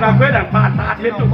Và quyết định ba tám tiếp tục.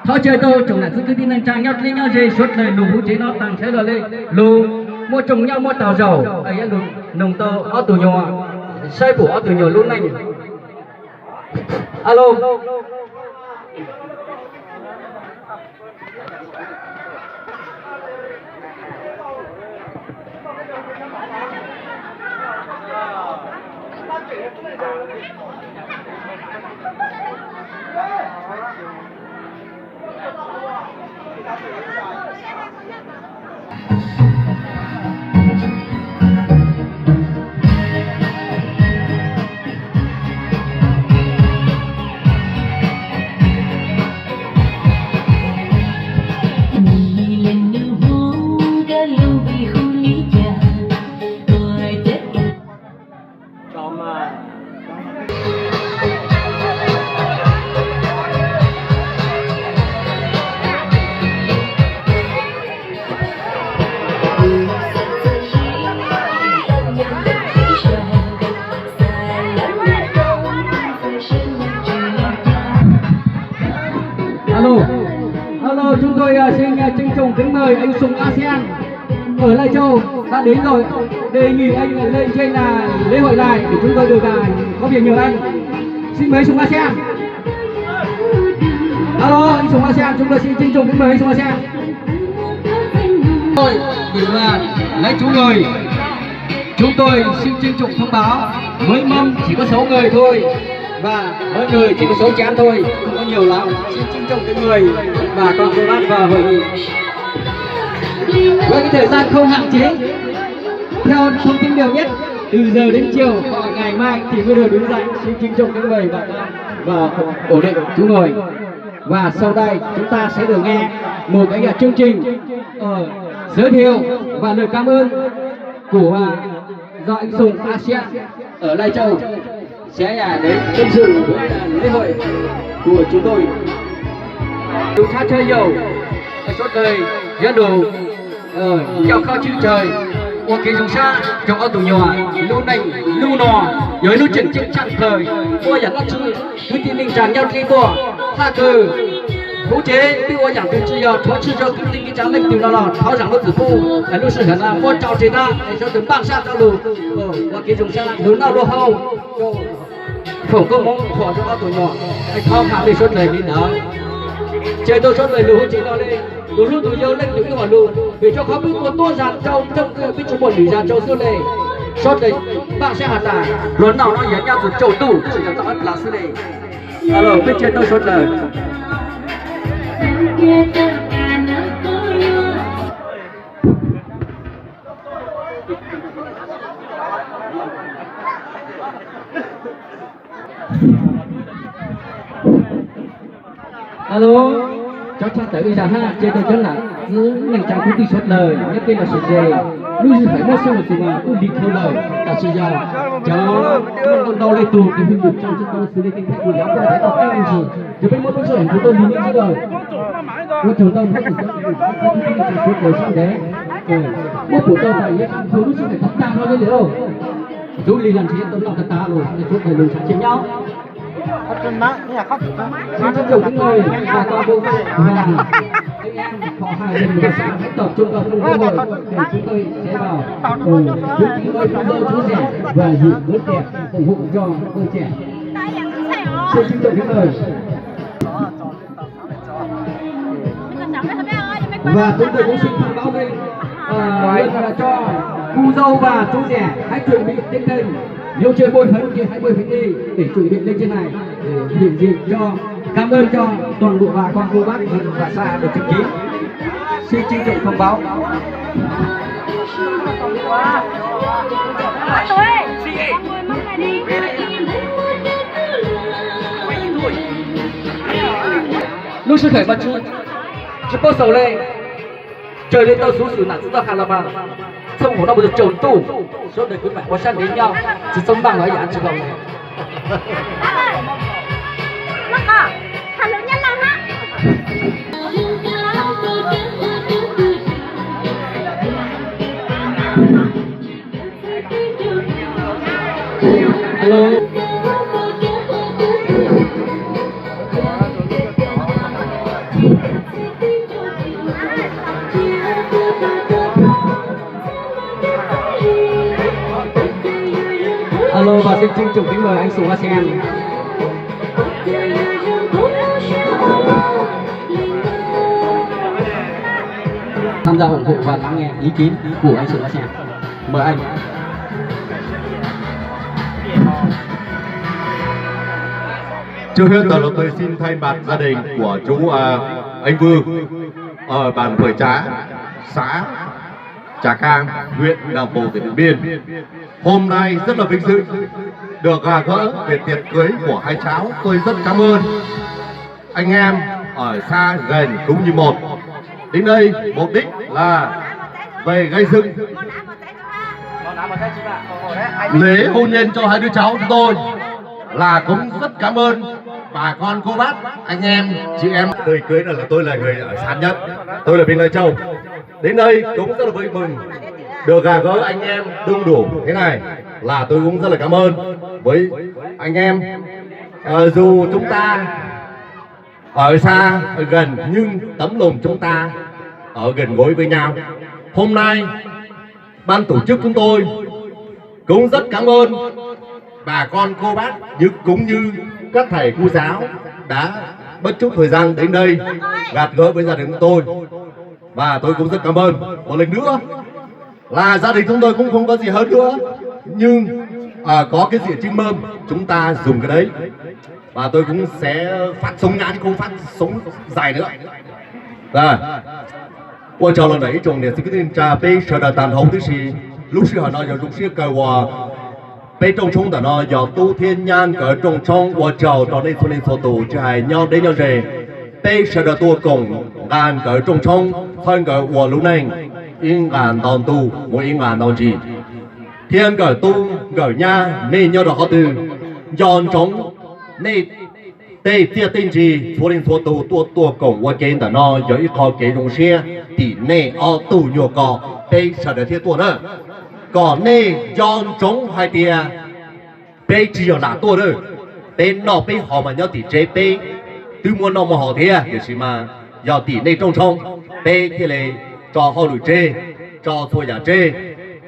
Thov caw tau tsoom nam txiv kwv tij neej tsaa nyob dleb nyob ze suav dlawg lug huv tsev no taag tshawv lug le, lug muaj tsoom nyaj muaj taug zaug, yuav lug noog tau ob tug nyuas, saib pum ob tug nyuas lub neej. Alo. Alo, alo, chúng tôi à, xin à, trân trọng kính mời anh Sùng A Sen ở Lai Châu đã đến rồi. Đề nghị anh à, lên trên là lễ hội này để chúng tôi được à, có việc nhờ anh. Xin mời Sùng A Sen. Alo, anh Sùng A Sen, chúng tôi xin trân trọng kính mời anh Sùng A Sen. Tôi, ủy ban, lấy chủ người. Chúng tôi xin trân trọng thông báo, mới mâm chỉ có sáu người thôi và mỗi người chỉ có sáu chén thôi, không có nhiều lắm. Xin trân trọng kính mời bà con cô bác vào hội nghị. Với cái thời gian không hạn chế, theo thông tin được nhất, từ giờ đến chiều và ngày mai thì mới được đứng dậy. Xin trân trọng kính mời bà con và ổn định chỗ ngồi. Và sau đây chúng ta sẽ được nghe một cái chương trình ờ, giới thiệu và lời cảm ơn của à, do anh Sùng A Siang ở Lai Châu sẽ à, đến tâm sự với à, lễ hội của chúng tôi. Chúng ta chơi dầu, suốt đời nhớ đồ, ờ, cho kho chữ trời, ua kev zoo sab rau ob tug nyuam, lub neej lub no, yog ib lub tseem ceeb tshaj plaws, ua yam dab tsi kwv tij neej tsa nyob dleb tuaj, thaj kws huv tsev twb ua yam twg tsi yog rhuav tshwj rau kwv tij neej tsa leej twg no los thov zaam lub txim pub, lub sij hawm no muab rau tseg na, es sawv daws npaj sab rov lug ua kev zoo sab, lug noj lug haus, foom koob hmoov rau ob tug nyuam, es thov mam li suav dlawg li ntawd. Ces tau suav dlawg lug huv tsev no li, tus hlub tus yau leej twg wb ho lug, vim rau qhov peb ua tuab zag rau txooj twg peb tsuas muaj lwm zag rau xwb le. Suav dlawg npaj sab has tas, luag noj no yog nyob txug rau ntuj tsis yog tau ib plag xwb le. Alo, peb cia tau suav dlawg. Alo, cov tshaj tawm ib zag hab, ces tau cov nam txiv neej tsaa kwv tij suav dlawg nyob tej los sis ze, lub sij hawm muab xwb los tsis mas kuj lig dhau lawm, tab sis yog cov ntau ntau le tug tus hu yum tsaa tsis tau xws li kev thaiv kuv yav kuj thaiv tau qeej ntsis, ces peb muab peb sab heev kuv tau lig nej sawv daws. Ua tsaug ntau hab, tug cov kwv tij neej tsaa suav dlawg sab ntev, muab pum tau tas yuav tsis txhua lub sij hawm tag tag no li lawm lauj. Ntxuav lig los ntshe tau noj tag tag los, nej suav dlawg lug ntshav tsis nyob. Xin trân trọng kính mời bà con cô bác và anh em họ hàng gần và xã hãy tập trung vào trong lễ hội để chúng tôi sẽ vào ừ, chúc kính mời cô dâu chú rẻ và dịp bữa tiệc ủng hộ cho đôi trẻ. Xin trân trọng kính mời. Và chúng tôi cũng xin thông báo với à, cho cô dâu và chú rẻ hãy chuẩn bị tinh thần. Nếu chưa bôi phấn thì hãy bôi phấn đi để chuẩn bị lên trên này để hiện diện cho cảm ơn cho toàn bộ bà con cô bác và xã được chứng kiến. Xin trân trọng thông báo. Ôi, ôi, ôi, ôi, ôi. Lub sij hawm mas tsis paub xaus li, raws li tau xuv xwm nam txiv txoj hais los mas txhooj hauv no mus rau tsaus ntuj, sawv daws kwv mam ua sab ntev nyob, tsis txhob npaj los yam tsis los li. Hello. Alo, và xin trân trọng kính mời anh Sùng A Sen tham gia ủng hộ và lắng nghe ý kiến của anh Sùng A Sen. Mời anh. Trước hết, tôi xin thay mặt gia đình của chú, à, anh Vương ở bản Phuổi Trá, xã Trà Cang, huyện Nậm Pồ, tỉnh Điện Biên. Hôm nay rất là vinh dự được gặp gỡ về tiệc cưới của hai cháu. Tôi rất cảm ơn anh em ở xa gần cũng như một. Đến đây mục đích là về gây dựng lễ hôn nhân cho hai đứa cháu chúng tôi, là cũng rất cảm ơn bà con cô bác, anh em chị em. Tiệc cưới này là tôi là người ở xa nhất, tôi là bên Lai Châu. Đến đây cũng rất là vui mừng được gặp gỡ anh em đông đủ thế này, là tôi cũng rất là cảm ơn với anh em. Ờ, dù chúng ta ở xa, ở gần, nhưng tấm lòng chúng ta ở gần gũi với nhau. Hôm nay, ban tổ chức chúng tôi cũng rất cảm ơn bà con cô bác, như, cũng như các thầy cô giáo đã bất chấp thời gian đến đây gặp gỡ với gia đình chúng tôi. Và tôi cũng rất cảm ơn một lần nữa là gia đình chúng tôi cũng không có gì hơn nữa, nhưng, à, có cái gì chứng minh chúng ta dùng cái đấy. Và tôi cũng sẽ phát súng ngắn, không phát súng dài nữa. Và ua tsaug los ntawm ib tsoom niam txiv kwv tij neej tsa peb sawv daws tag nrho huv tib si. Lub sij hawm no yog zoo siab kawg uas peb rooj tshoob ntawm no yog tub thiab nyab nkawd rooj tshoob. Ua tsaug rau nej txhua leej txhua tus, tsis hais nyob deb nyob ze, peb sawv daws tuaj koom nqa nkawd rooj tshoob, txhawb nkawd ua lub neej ib nqas nto ntuj mus ib nqas nto ntsis. Thiab nkawm tub nkawm nyab nej nyob rau qhov twg, nco ntsoov nej tej txiaj tej ntsig txhua leej txhua tus tuaj tuaj koom ua ke ntawm no yog ib qho kev zoo siab tim nej ob tug nyuag ko. Peb sawv daws thiaj tuaj na, kom nej nco ntsoov hais tias peb tsis yog lam tuaj na. Peb noj peb haus mas nyob tim tsev peb twb muaj noj muaj haus thiab, tiam sis mas yog tim nej rooj tshoob, peb thiaj li tso hauj lwm tseg, tso txhua yam tseg,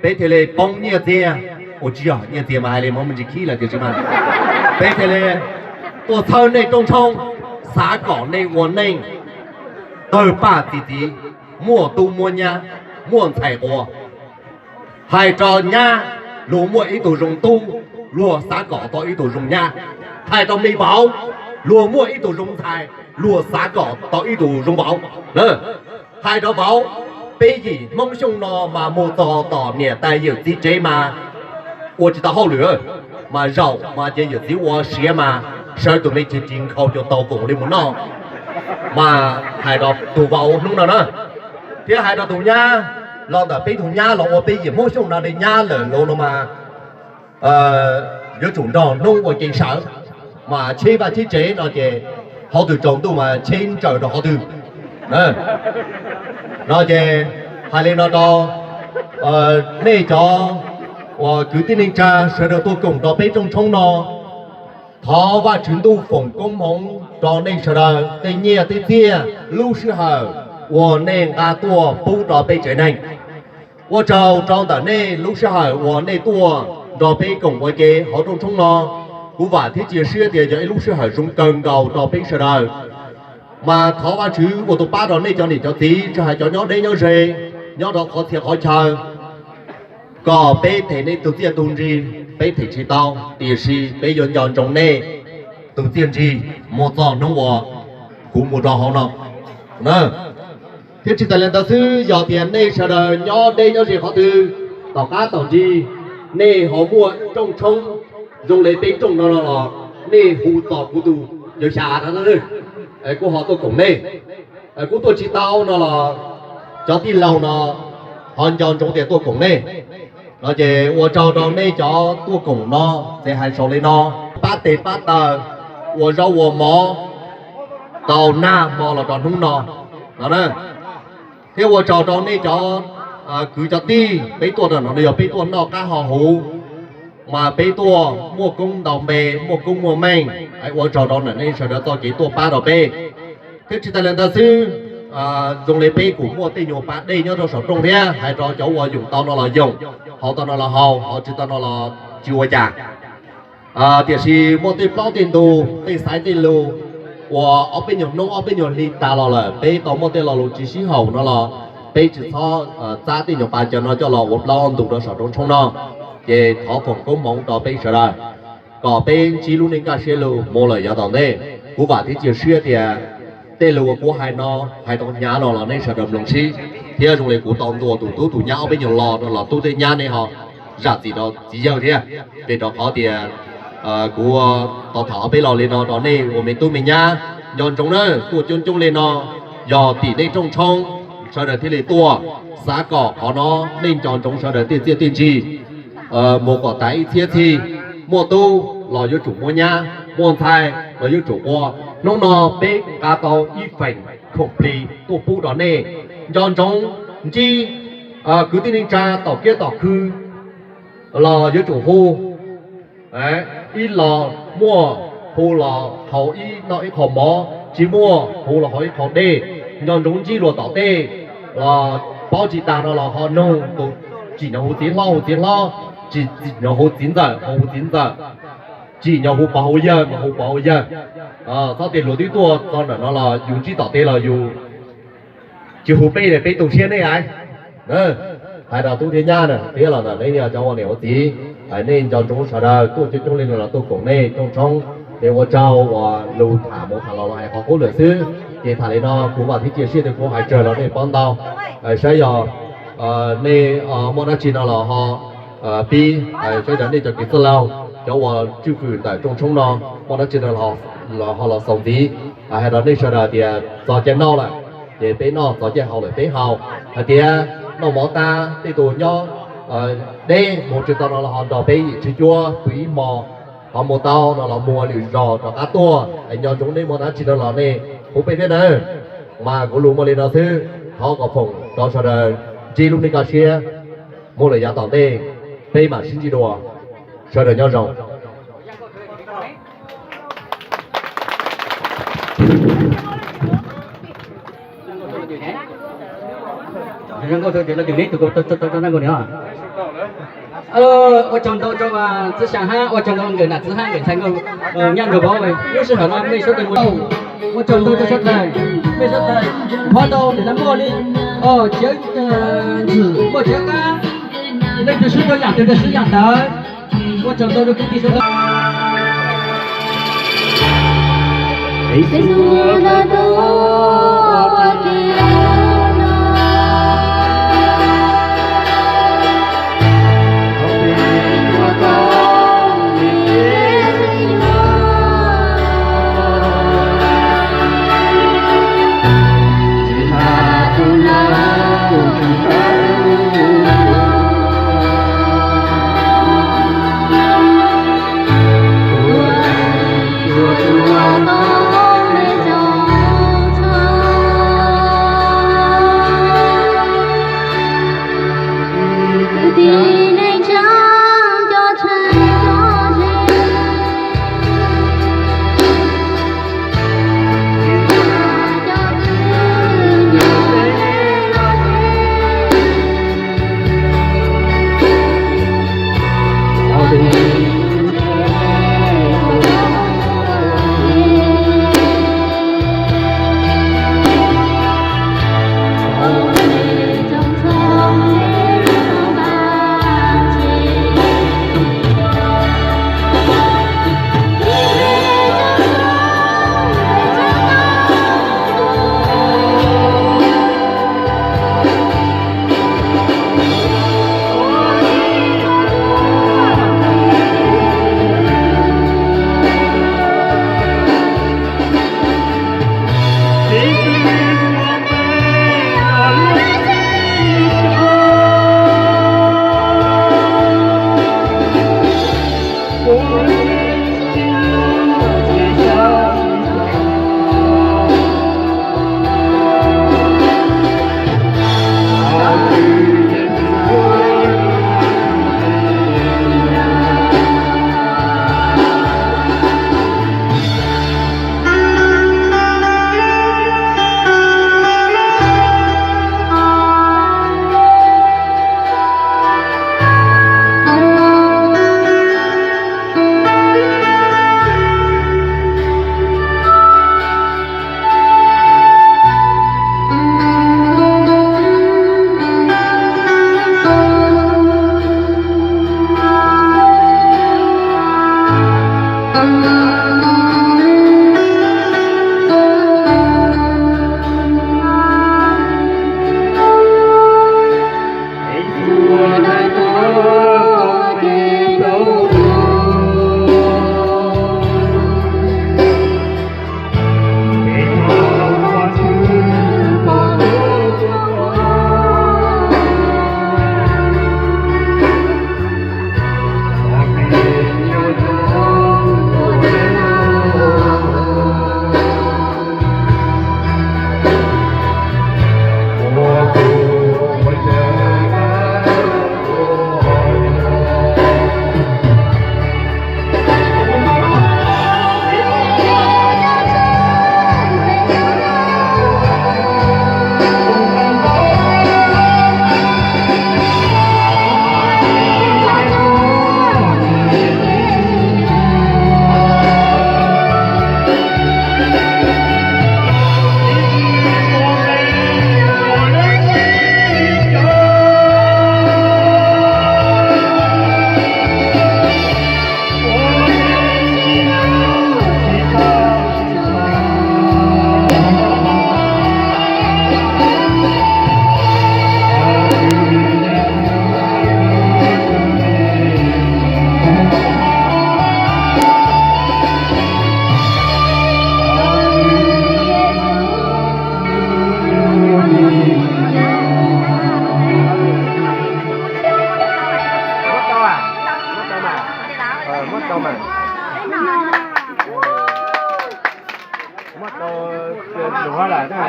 peb thiaj li poob nyiaj txiag. Ua tsis yog nyiaj txiag mas hais li mas me ntsis khib lawm, tiam sis mas peb thiaj li tuaj txhawb nej rooj tshoob, xav kom nej ua neej tawg paj txi txiv, muaj tub muaj nyab, muaj ntxhais quas. Hais rau nyab, luag muaj ib tug zoo tub, luag xav kom tau ib tug zoo nyab. Hais rau me vauv, luag muaj ib tug zoo ntxhais, luag xav kom tau ib tug zoo vauv. Hais rau vauv, peb yim Hmoob Xyooj no mas mus txog tom niam tais yawm txiv tsev mas ua tsis tau hauj lwm, mas zaum mas ces yawm txiv ua siav mas sawv tus me cis ris nkhaus cua tau koom li mus noj. Mas hais rau tus vauv hnub no na, thiab hais rau tus nyab, los ntawm peb tus nyab los ua peb yim Hmoob Xyooj no li nyab lawm los no mas yuav tsum nrog hnub ua ke sawv, mas cheb vaj cheb tsev no ces hauv twg tsaus ntuj mas cheb ntsaws rau qhov twg. No ces hais li no rau nej cov uas kwv tij neej tsa sawv daws tuaj koom rau peb rooj tshoob no. Thov Vajtswv ntuj foom koob hmoov rau nej sawv daws tej nyiaj tej txiaj lub sij hawm uas nej nqa tuaj pub rau peb tsev neeg. Ua tsaug rau ntawm nej lub sij hawm uas nej tuaj nrog peb koom ua ke hauv rooj tshoob no. Kuv vam thiab cia siab tias yog ib lub sij hawm zoo kawg nkaus rau peb sawv daws. Mas thov Vajtswv ua tus pab rau nej cov niam cov txiv, tsis hais cov nyob deb nyob ze, nyob rau qhov txhia qhov chaw, kom peb them nej tus txiaj tus ntsig, peb them tsis tau, tiam sis peb yuav nco ntsoov nej tus txiaj ntsig mus txog hnub uas kuv mus rau hauv no. Thiab tsis tas li ntawd xwb, yog tias nej sawv daws nyob deb nyob ze qhov twg, tom qab tom ntsis nej ho muaj rooj tshoob zoo li peb rooj no no los nej hu txog kuv tus yawg xya no na. kuj ho tuaj koom nej. Kuv tuaj tsis tau no los cov tij laug no ho nco ntsoov tias tuaj koom nej no ces ua tsaug rau nej cov tuaj koom no. Ces hais saum li no, pab tes pab taw, ua zaub ua mov tau nag hmo los rau hnub no no na. Thiab ua tsaug rau nej cov kwv cov tij, peb tuaj no yog peb tuaj noj qab ho huv, mas peb tuaj muaj koob ntau npe, muaj koob muaj meej. Ua tsaug rau nej sawv daws txoj kev tuaj pab rau peb. Thiab tsis tas li ntawd xwb, zoo li peb kuj muaj tej nyuag pas dej nyob rau saum rooj thiab, hais rau cov uas yoom tau no los yoom, haus tau no los haus, haus tsis tau no los tsis ua cas. Tiam sis muaj tej plaub tej ntug, tej xaiv tej lus uas ob peb nyuag hnub ob peb nyuag hli tas los lawm, peb tau muaj tej lo lus tsis sib haum no los peb tsis txhob txab tej nyuag pas cawv no coj los ua plaub ntug rau saum rooj tshoob no. Ces thov foom koob hmoov rau peb sawv daws kom peb ntsib lub neej kaj siab lug mus lawm yav tom ntej. Kuv vam thiab cia siab tias tej lus uas kuv hais no, hais tau hnyav no los nej sawv daws mloog sib, thiab zoo li kuv tau ntuas tus tub tus nyab ob peb nyuag lo no los tub thiab nyab nej ho zam txim rau txiv yawg thiab. Vim rau qhov tias kuv tau tham ob peb lo li no rau nej ua me tub me nyab, nco ntsoov na, tuaj coob coob li no yog tim nej rooj tshoob sawv daws thiaj li tuaj. Xav kom qhov no nej nco ntsoov sawv daws tej txiaj tej ntsig mus kom tas ib txhiab txhij. Muaj tub los yuav tsum muaj nyab, muaj ntxhais los yuav tsum ua. Hnub no peb nqa tau ib feem khoom plig tuaj pub rau nej. Nco ntsoov ntsib kwv tij neej tsa tom kiab tom khw los yuav tsum hu ib los muaj hu los haus ib noj ib qho mov, tsis muaj hu los haus ib qho dej. Nco ntsoov ntsib luag tom tej los paub tsis tag no los ho nug tus, tsim nyog hu txiv hlob hu txiv hlob, tsim nyog hu txiv ntxawm ho hu txiv ntxawm, tsim nyog hu pog hu yawg mas hu pog hu yawg. Txhob tias luag twb tuaj txog ntawm no los yus ntsib tom tej los yus tsis hu peb li peb tu siab nej lawm. Hais rau tub thiab nyab na, thiab los ntawm nej cov ua niam ua txiv, nej nco ntsoov sawv daws tuaj coob coob li no los tuaj koom nej rooj tshoob. Ces ua tsaug uas lus tham mus tham los los hais qhov qub lawm xwb. Ces tham li no kuv vam thiab cia siab tias kuv hais tsawg los nej paub ntau. Saib yog nej muaj dab tsi no los ho pib, saib yog nej cov kwv tij laug, cov uas tswj hwm ntawm rooj tshoob no muaj dab tsi no los ho los xaus ntxiv. Hais rau nej sawv daws tias txog caij noj lawm, ces peb noj, txog caij haus lawm peb haus. Hais tias noj mov tas tej tus nyob deb mus tsis tau no los ho nrog peb yim tsib cuab pw ib hmo, qhov mus tau no los mus lwm zos rov qab tuaj. Es nco ntsoov nej muaj dab tsi no los nej hu peb thiab nawb. Mas kuv lus muaj li no xwb, thov kom foom rau sawv daws ntsib lub neej kaj siab mus lawm yav tom ntej, peb mam sib ntsib dua. Sawv daws nyob zoo. Ua tsaug ntau rau txiv xyam hab, ua tsaug ntau nkawm nam txiv hab nkawm ntxhais nkauj, nyaj nkawd vauv, lub sij hawm no mej suav dawg mus. Ua tsaug ntau rau suav dlawg, mej suav dlawg, qhov ntau nim no muaj li, cov ntxwm muaj cov qab, leej twg swb tau yam twg rau swb yam ntawd. Ua tsaug ntau rau kwv tij sawv daws. Muab tau mas. Muab tau, luag lawm na.